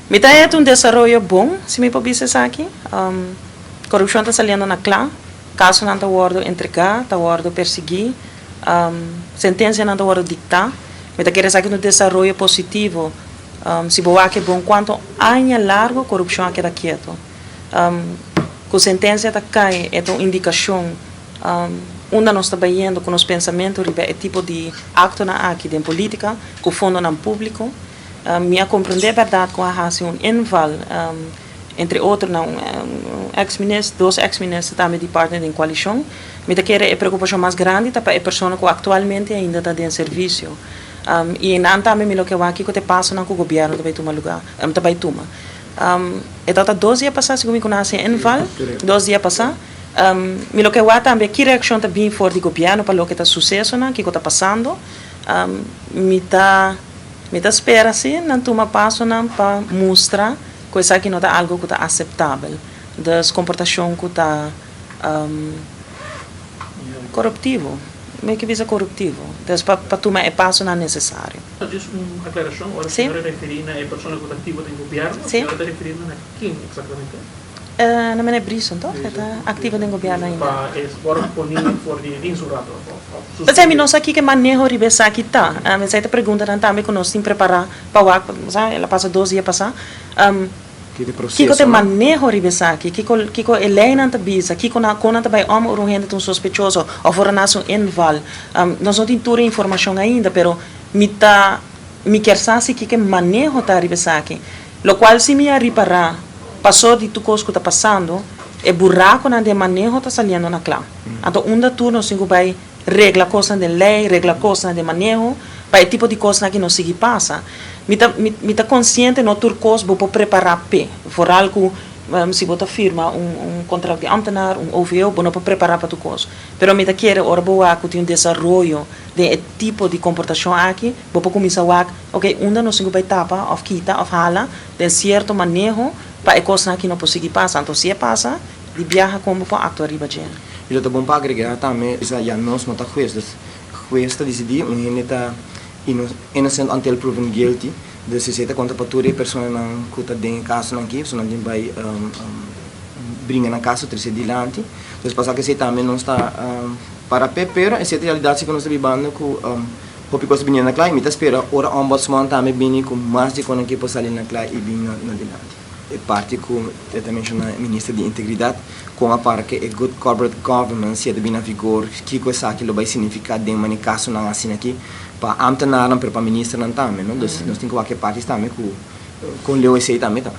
Mi ta haya un desaroyo bon, si mi por bisa esaki. Corupcion ta saliendo na cla, casonan ta wordo entrega, ta wordo persigui, sentencianan ta wordo dicta. Mi ta kere esaki un desaroyo positivo. Si bo wak bon cuanto aña largo corupcion a keda keto. Cu sentencia ta cay, e ta un indicacion unda nos ta bayendo cu nos pensamento riba e tipo di actonan aki den politica, cu fondonan publico. Mi a comprende berdad cu a haci un inval, entre otro na un ex-minister, dos ex-minister tambe di partner den coalicion. Mi ta kere e preocupacion mas grandi ta pa e persona cu actualmente ainda ta den servicio. Y nan tambe mi lo ke wak kico ta e pasonan cu gobierno ta bay tuma lugar, ta bay tuma. E tabata 2 dia pasa, segun mi cu nan haci e inval, 2 dia pasa. Mi lo ke wak tambe ki reaccion ta bin for di gobierno pa loke ta sucesonan, kico ta pasando. Mi ta spera si nan tuma pasonan pa mustra cu esaki no ta algo cu ta aceptabel. Dus comportacion cu ta coruptivo. Mi ke bisa coruptivo. Dus pa tuma e pasonan necesario. Just un aclaracion, ora señora referi na e persona cu ta activo den gobierno, señora ta referiendo na ken exactamente? Na meneer Brison, toch? Ta activo den gobierno ainda. Pa e wordo poni for di dienst un rato? Esey mi no sa kico maneho riba esaki ta. Esey ta preguntanan tambe cu nos tin prepara pa wak, el a pasa 2 dia pasa. Kico ta maneho riba esaki? Kico e leynan ta bisa? Kico na con nan ta bay om ora un hende ta un sospechoso of ora nan haci un inval? Nos no tin tur e informacion ainda, pero mi kier sa si kico maneho ta riba esaki. Locual si mi a ripara paso di tur cos cu ta pasando, e buraconan den maneho ta saliendo na cla. Anto unda tur nos tin cu bay regla cosnan den ley, regla cosnan den maneho, pa e tipo di cosnan aki no sigui pasa. Mi ta consciente no tur cos bo por prepara p'e. Vooral cu si bo ta firma un contrato di ambtenaar, un OVO, bo no por prepara pa tur cos. Pero mi ta kere ora bo wak cu tin un desaroyo den e tipo di comportacion aki, bo por cuminsa wak, ok, unda nos tin cu bay tapa of kita of hala den cierto maneho pa e cosnan aki no por sigui pasa. Anto si e pasa, di biaha con bo por actua riba dje. Y ta bon pa agrega tambe, ya nos no ta hues, dus hues ta decidi, un hende ta innocent until proven guilty, dus esey ta conta pa tur e personanan cu ta den e casonan aki, so nan tin bay bringa nan caso trece dilanti. Dus pasa cu esey tambe nos ta para pe, pero esey ta realidad si cu nos ta bibando cu hopi cos ta bini na cla y mi ta spera ora Ombudsman tambe bini cu mas di con aki por sali na cla y bin na dilanti. E parti cu ta menciona Minister di Integridad, con a para cu e good corporate governance ta bin na vigor, kico esaki lo bay significa den mani casonan asina aki, pa ambtenaarnan, pero pa ministernan tambe, no? Dus nos tin cu wak e parti tambe cu con leu esey tambe ta.